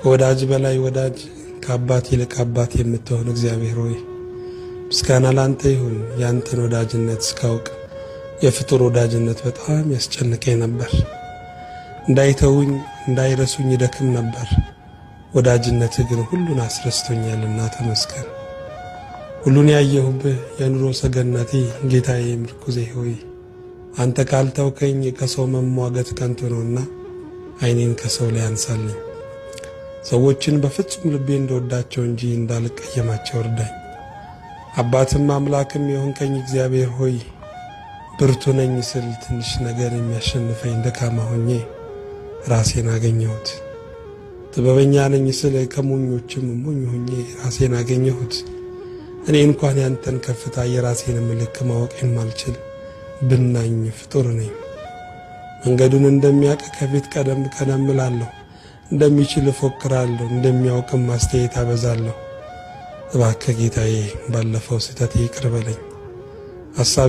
ከወዳጅ በላይ ወዳጅ፣ ከአባት ይልቅ አባት የምትሆን እግዚአብሔር ሆይ ምስጋና ላንተ ይሁን። ያንተን ወዳጅነት እስካውቅ የፍጡር ወዳጅነት በጣም ያስጨንቀኝ ነበር። እንዳይተውኝ እንዳይረሱኝ ይደክም ነበር። ወዳጅነትህ ግን ሁሉን አስረስቶኛልና ተመስገን። ሁሉን ያየሁብህ የኑሮ ሰገነቴ ጌታዬ ምርኩዜ ሆይ አንተ ካልተውከኝ ከሰው መሟገት ከንቱ ነውና ዓይኔን ከሰው ላይ አንሳልኝ። ሰዎችን በፍጹም ልቤ እንደወዳቸው እንጂ እንዳልቀየማቸው እርዳኝ። አባትም አምላክም የሆንከኝ እግዚአብሔር ሆይ ብርቱ ነኝ ስል ትንሽ ነገር የሚያሸንፈኝ ደካማ ሆኜ ራሴን አገኘሁት። ጥበበኛ ነኝ ስል ከሞኞችም ሞኝ ሆኜ ራሴን አገኘሁት። እኔ እንኳን ያንተን ከፍታ የራሴን ልክ ማወቅ የማልችል ብናኝ ፍጡር ነኝ። መንገዱን እንደሚያውቅ ከፊት ቀደም ቀደም እላለሁ፣ እንደሚችል እፎክራለሁ፣ እንደሚያውቅም አስተያየት አበዛለሁ። እባክህ ጌታዬ ባለፈው ስህተቴ ይቅር በለኝ። ሐሳብ